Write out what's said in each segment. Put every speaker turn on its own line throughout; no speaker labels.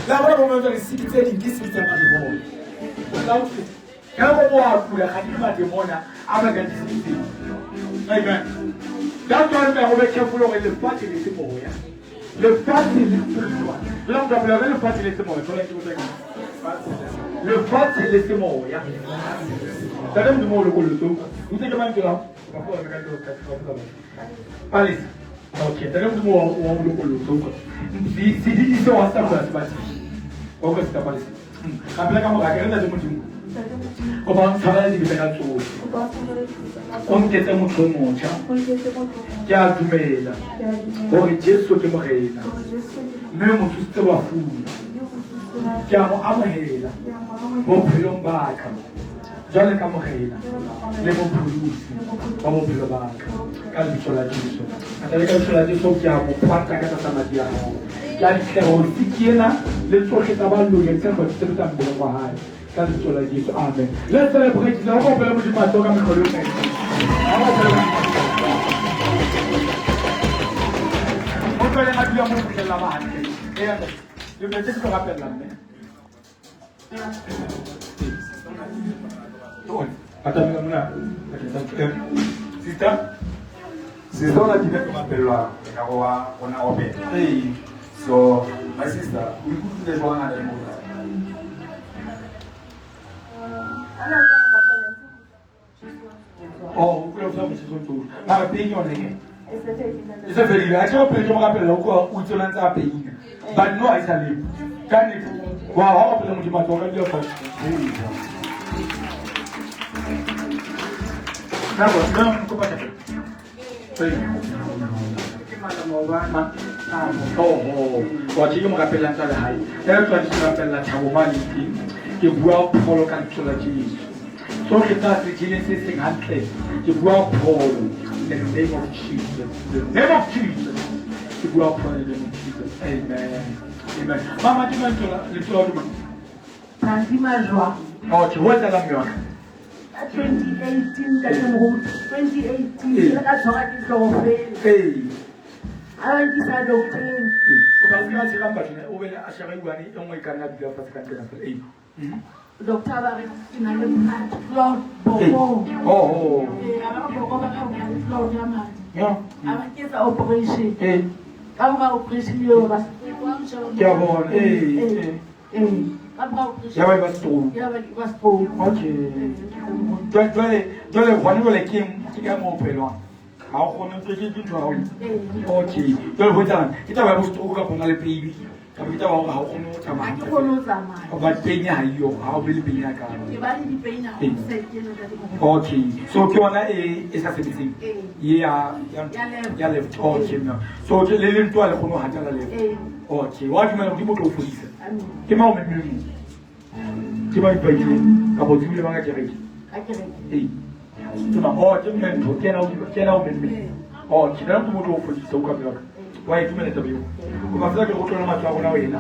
La bona bo mantsa disiki tse ding ke siki tsa mademona. Ka go bo a kula ga di mademona a ba ka disiki tseo. Amen. That's why re go be careful gore lefatshe le se moya. Lefatshe le spiritual. Le go ka bula lefatshe le se moya. Thola ke botsa Lefatshe le se moya. Tate Modimo o lokolotse. O itse ke mang ke la? Palesa. Okay, tate Modimo wa wa o lokolotse. Sedidi seo ga se sa tlhola se ba teng. Wa utlwa sister Palesa? Gapela ka morake re tate Modimo. Kopa o ntshwarele dibe tsa ka tsohle. O nketse motho o motjha. Ke a dumela gore Jesu ke Morena mme o mo tsositse bafung. Ke a mo amohela bophelong ba ka jwale ka Morena le Mopholosi wa bophelo ba ka ka lebitso la Jesu. Ntate ka lebitso la Jesu ke a mo pata ka tlasa madi a hao. Ke a ditlela gore siki ena le tsohle tsa baloi tse hlotse sebetsa mmeleng wa hae. Ka lebitso la Jesu. Amen. Let's celebrate Jesus. Go opela Modimo matsoho ka mehlolo e mengwe. Ha go opela Modimo matsoho. Motho a a dula mo fitlhelela ba hantle. Ee, le metse ke tlo rapella mme. Atamela mona. Sister,
Sister o latile go rapellwa ka go wa rona opela.
Ee.
So my sister, o ikutlwile jwang ha le mo?
Oh, o kula o sa motjheso o tsohle. Mara pain yone ke. E se fedile. A ke pele ke mo rapella o kwa o itse o ntse a pain. But no a e sa le. Ka nnete. Wa wa rapella Modimo a tsoga ka dilo fa. Nako, no, kopa thapelo. Oho, wa ke mo rapellang tsa lehae. E re tswa ke rapella thabo mane teng. Ke bua pholo ka lebitso la Jesu. Tsohle tsa se jeleng se seng hantle, ke bua pholo in the name of Jesus. In the name of Jesus. Ke bua pholo in the name of Jesus. Amen. Amen. Mama ke mang tsela lebitso la mang?
Nandi Majwa.
Okay, ho etsahalang mme wa ka?
Ka 2018 ntate moruti, 2018 ke ile ka tshwarwa ke hlooho fela.
Ee.
A ba nkisa docteng.
O tla o kira tshekang batho ne o be le a sheba iwane e nngwe e ka nna dula fatshe ka ntle fela. Ee.
Doctor ba re ke na le blood clot bokong.
Oh.
Ee, a ba re boko ba ka bo na le clot ya madi.
Yeah.
A ba ke etsa operation.
Ee.
Ka mora operation eo ba
Ke a bona. Ee. Ee.
Ee.
Ya ba e ba stroke.
Ya ba e ba stroke.
Okay. Jwale jwale jwale hona jwale ke ke ka mo opelwang. Ha o kgone ke ke ntho ya hao. Okay. Jwale ho etsahalang? Ke taba ya bo stroke kapa o na le pain? Kapa ke taba ya hore ha o kgone ho tsamaya?
Ha ke kgone ho tsamaya.
But pain ha eyo, ha o be le pain ya ka.
Ke ba le di-pain ha o sa ikena ka di
Okay. So ke yona e e sa sebetseng.
Ee.
Ye ya
Ya left.
ya left. Okay. ma'am. So ke le le ntwa le kgone ho hatela left.
Ee.
Okay. Wa dumela Modimo o tlo o fodisa.
Amen.
Ke mang o memmeng mo? Ke ba ipakileng kapa o tsebile mang ka kereke?
Ka kereke.
Ee. Ke mang? Oh, ke mme ntho, ke yena o ke yena o memmeng. Oh, ke nna Modimo o tlo o fodisa o ka mme wa ka. Wa e dumela taba eo? O ka fela ke go tlola matsoho a rona ho yena.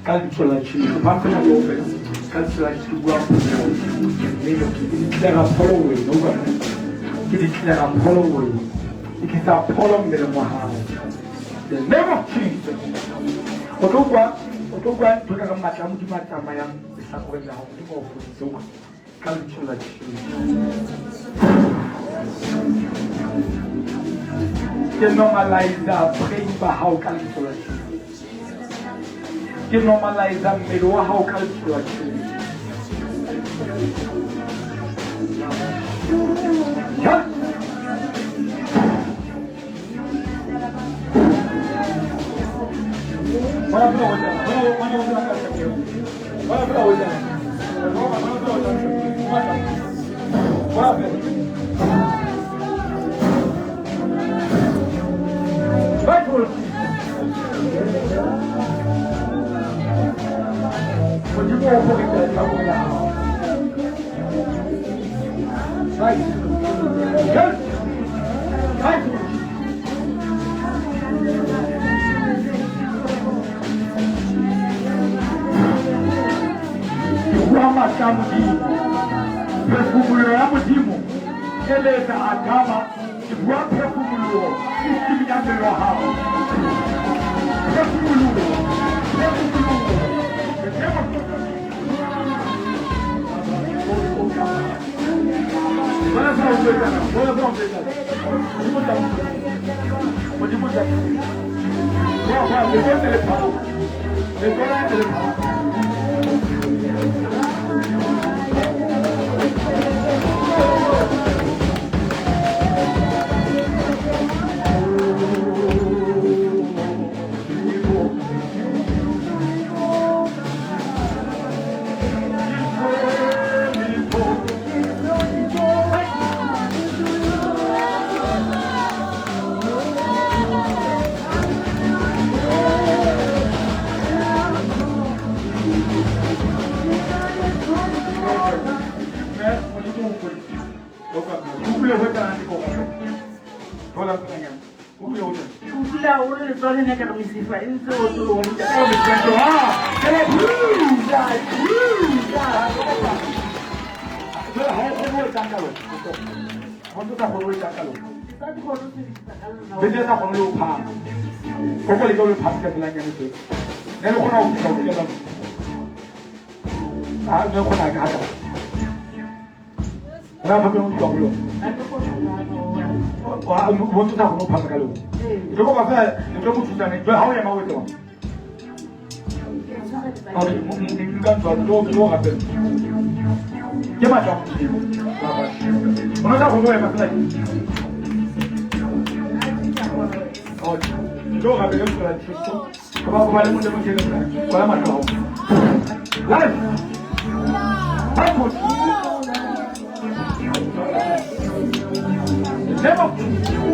Ka lebitso la Jesu. Ba mfe matsoho fela. Ka lebitso la Jesu ke bua pholo. Mme ke declare pholo ho wena, o ka mme. Ke declare pholo ho wena. Ke tlisa pholo mmeleng wa hao. The name of Jesus. O tlo kwa o tlo kwa ntho ka matla a Modimo a tsamayang lehlakoreng la hao. Modimo o fodise o ka lebitso la Jesu. Ke normalize brain ba hao ka lebitso la Jesu. Ke normalize mmele wa hao ka lebitso la Jesu. Yeah. Modimo o go re tla la hao. Right. Yes. Right. Ke bua maatla a Modimo. Phefumoloho ya Modimo e letsa Adama. Ke bua phefumoloho system ya mmele wa hao. Phefumoloho. Phefumoloho. etsana. Bona bona o etsana. Modimo tla. Modimo tla. Bona bona le tse le phao. Le tsona le phao.
O dula o le letswalo ne ka re mesifa e ntse o tlo
Ra phapeng o utlwa go yone. O ntse sa kgone go phasa ka lone. Ke tlo kopa fela le tlo mo thusane. Jwale ha o ema o etse jwang? Okay, nka ntwa tlo tlo rapela. Ke matla a Modimo. O ne o sa kgone go ema fela. Okay. Ke tlo rapela fela thuso. Ba ba le mo le mo ke le. Kwala matla a hao. Life. Purpose. The name of Jesus.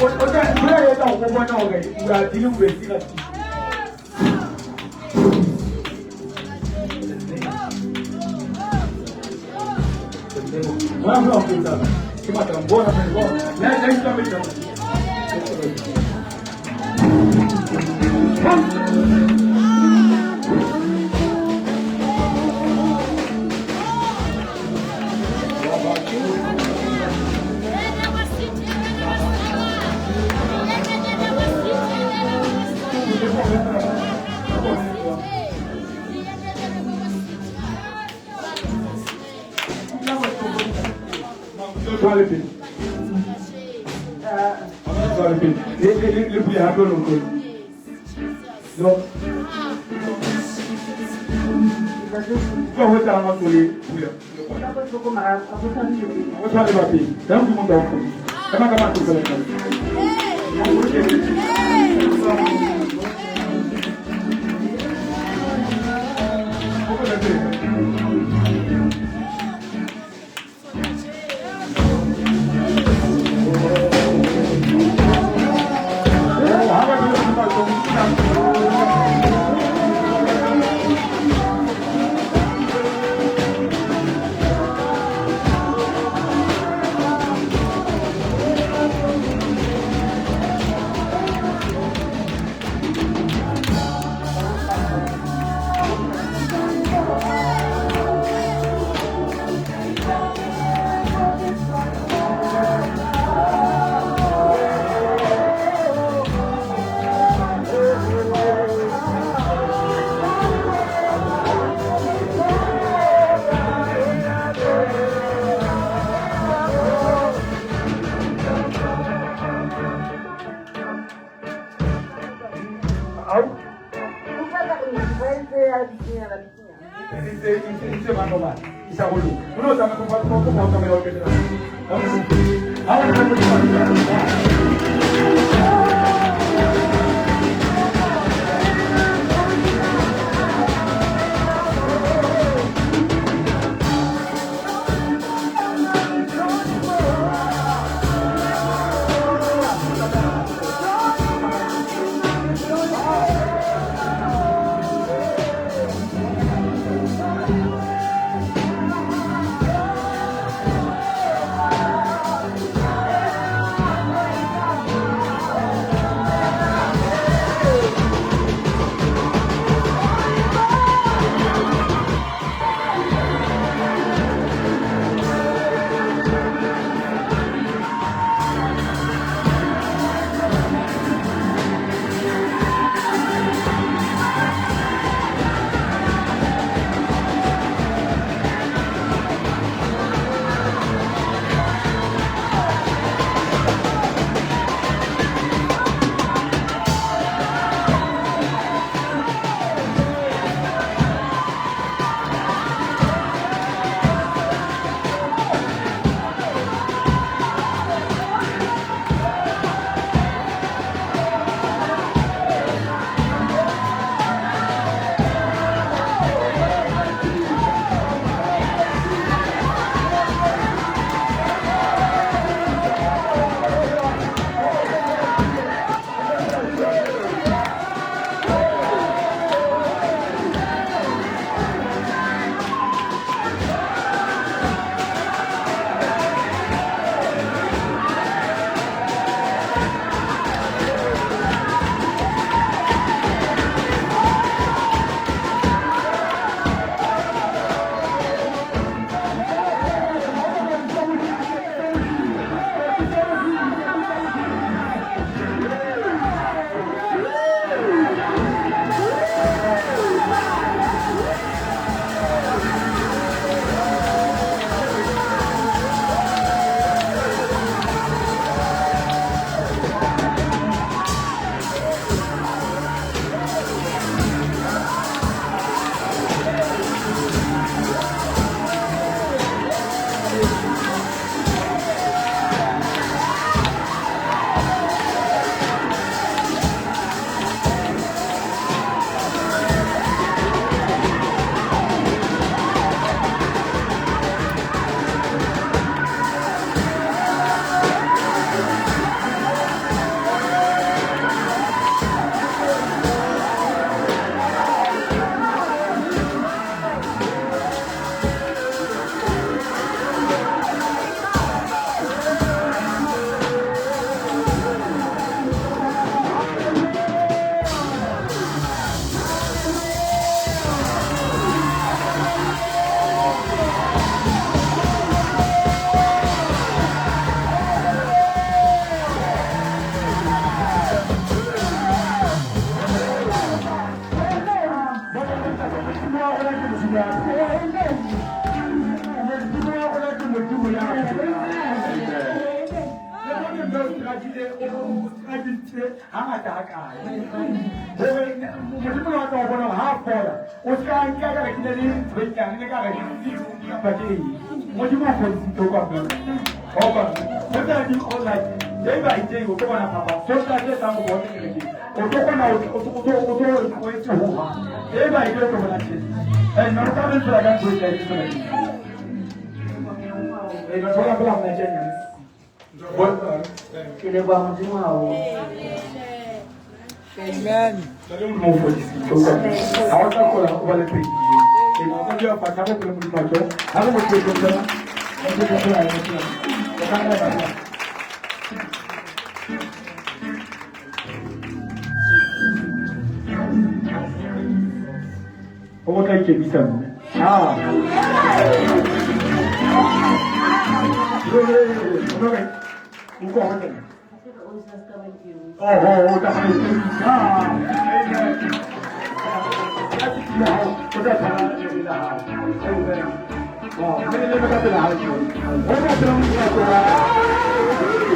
O tla dula etsa go bona gore you are dealing with serious issue. Bona go go tsa. Ke matla bona bona. Le le tla Tshware pele. Tshware pele. Le le le bule hape lo ko. No. Ka ho tla ma tsole bula.
Ka bohloko mara a go tshwane le pele.
O tshware ba pele. Ka modimo ka o fodisa. Ka ma ka ma tlo fela. Au.
Utlwa ka re ba entse ya bikinyana bikinyana.
Itse itse itse ba normal. Isa go loka. O no tsamaya go go go go tsamaya o ketela. Ha o re go Modimo ya Modimo wa rona ke Modimo ya phelang. Le bone mme o struggle, o strugglitse hangata hakae. Hore Modimo le batla ho bona hore ha a fola, o se ka nka ka re ke ne le ntho e nyane, ne ka re kapa ke eng. Modimo o fodisitse o kwa mme. O kwa mme. Ho tla di o like day by day o tlo bona phapang. So tla tse tlang ho bone kerekeng. O tlo kgona o tlo o tlo o tlo o etse ho hang. Day by day o tlo bona tjhe. Eh nna o tla re tsela ka ntho e tla e tsela. Eh nna thola fela nna tjena.
Ke leboha Modimo haholo.
Amen.
Jwale Modimo o fodisitse o kwa Ha o tla kgona o ba le pedi. E mo ka bua fatshe ha go Modimo a tlo. Ha go motho o tlo. O tlo tlo ya tlo. O ka nna ba. O go tla ikemisa mme. Ah. Oho, o tla ikemisa. Amen. O tla tshwara lere la hao. Amen. Wow, mme le leme ka pela hao. O tla phela Modimo wa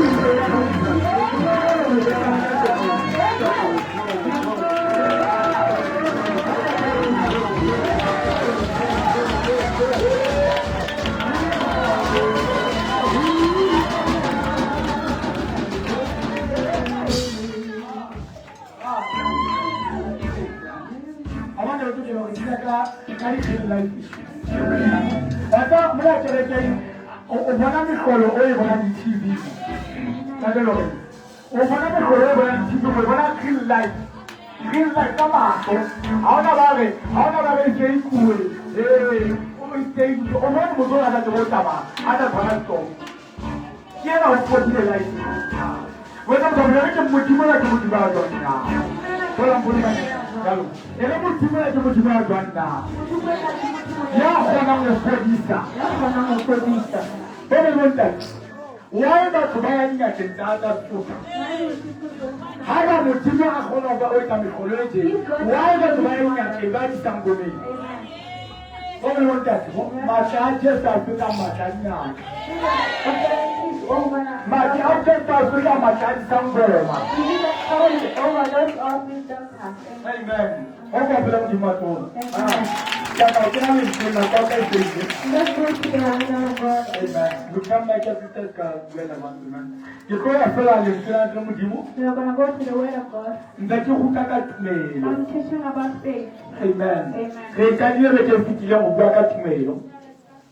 Abanye batho ke ba re dira ka ka di-life Batsa mola kerekeng o bona mehlolo o e bonang di-TV. Ka lore o bona mehlolo o e bonang di-TV o e bona real life. Real life ka mahlo. Ha ona ba re, ha ona ba re ke ikuwe. Eh, o itse o bona motho o rata go tsamaya a tla tshwana letsogo. Ke yena o fodile life. Wena motho re ke modimo la ke modimo a jwang na? Thola mpone ka jalo. E re modimo la ke modimo a jwang na? Ya kgonang ho fodisa.
Ya kgonang ho fodisa.
Bo be bontate. Why batho ba ya dingakeng tsa tsa Sesotho? Haeba modimo a kgona ho ba o etsa mehlolo e teng, why batho ba ya dingakeng ba disangomeng? Bo be bontate, matla a Jesu a feta matla a dingaka. Matla a Jesu a feta matla a disangoma. Amen. Ho ka pela modimo wa tsona. Ah. Ka ka kena lentsweng nako ya ka e fedile.
Let's go to the word of God.
Amen. Look my sisters ka buela mang amen. Ke tlo ya fela lentswe la ntle modimo.
We are going to go to the word of God.
Ntse ke ruta ka tumelo.
I'm teaching about faith.
Amen.
Amen.
Re qadile beke e fetileng ho bua ka tumelo.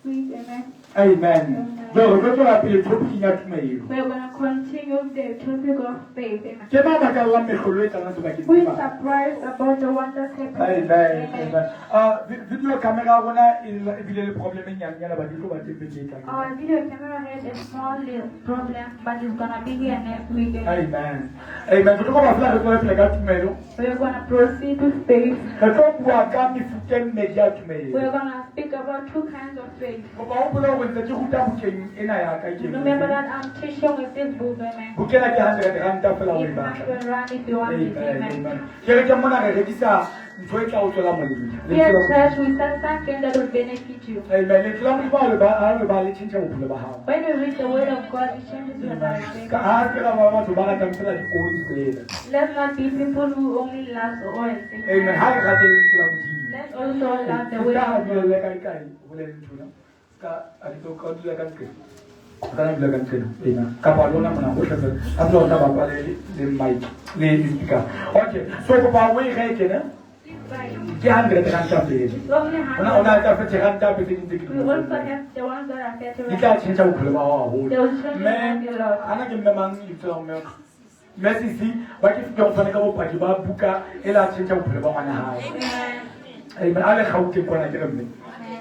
Please, amen.
Amen. Jwale re tlo tswela pele topic ya tumelo.
We are going to continue the topic of faith. Amen.
Ke ba makallang mehlolo e tlang sebakeng
Who is
sena.
surprised about the wonders happening?
Amen. Amen. Ah, video camera ya rona e e bile le problem e nyanenyana ba di tlo ba teng beke e tlang.
Our video camera had a small little problem, but it's gonna be here next week.
Amen. Amen. Re tlo kopa fela re tswele pele ka tumelo.
We are gonna proceed with faith.
Re tlo bua ka mefuta e mmedi ya
We
tumelo.
are gonna speak about two kinds of faith.
Kopa o hopole hore ntse ke ruta bukeng ena ya ka ke.
Remember that I'm teaching with this book, amen.
Buka ena ke 100 ranta fela o e
It's
batla.
100 rand if you want it,
Amen.
amen.
Amen. Kerekeng mona re rekisa ntho e tla o tswela molemo.
Here
Lentswe la Modimo.
church, we sell something that will benefit you.
Amen. Lentswe la Modimo ha le ba ha le ba le tjhentjha bophelo ba hao.
When you read the word of God, it changes your life. amen.
Ka ha se ra ba batho ba ratang fela dioli fela.
Let's not be people who only love oil.
Amen. Ha re rate lentswe la Modimo.
Let's also love the
Ka
word
ha
of God.
dulele kae kae ho bolele nthona. Ka a di tlo ka dula ka nqena. Ka nna dula ka nqena. Amen. Kapa lona mona ho hle fela. Ha tlo tla bapale le mic le le speaker. Okay. So kopa o e reke ne?
Please buy it.
Ke 100 ranta fela.
It's only
Ona ona
100.
tsa fethe ranta pele di ntse ke
We also have the ones that are 30
Di tla
rand.
tjhentjha bophelo ba hao haholo.
They will change your
Mme
life a lot.
ana ke mme mang lebitso la mme? Mme Sisi ba ke fetang fane ka bopaki ba buka e la tjhentjha bophelo ba ngwana hae.
Amen.
Amen. A le Gauteng kwana ke re mme.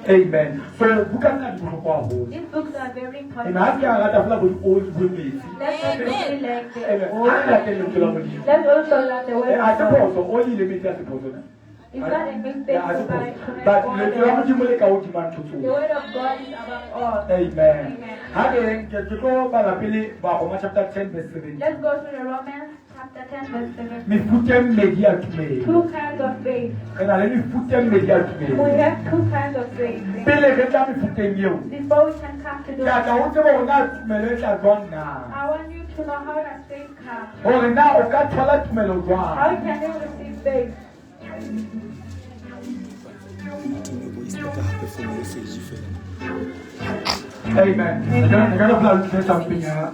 Amen. So buka tsena di bohlokwa haholo.
These books are very
Amen. Ha
important.
ke a rata fela bo di-oli bo metsi.
Let's not only like the
Amen. Ha re
oil.
latele lentswe la Modimo.
Let's also love the
Eh,
word
ha
of
se
God.
phoso, oli le metsi ha se phoso ne?
It's not a mistake
Yeah, ha
to
se
buy
phoso. But
to
lentswe la
have
Modimo le ka hodima ntho
The
tsohle.
word of God is above all.
Amen.
Amen.
Ha re ke tlo bala pele Baroma chapter 10 verse 17.
Let's go to the Romans chapter 10, verse 7.
Mefuta e mmedi ya tumelo.
Two kinds of faith.
Re na le mefuta e mmedi ya
We
tumelo.
have two kinds of faith.
Pele re tla mefuteng eo,
Before we can come to
ke
those,
a tla o tsebe hore na tumelo e tla jwang na.
I want you to know how does faith come.
Hore na o ka thola tumelo jwang.
How can you receive faith?
Amen. Re ka re ka fela something ya.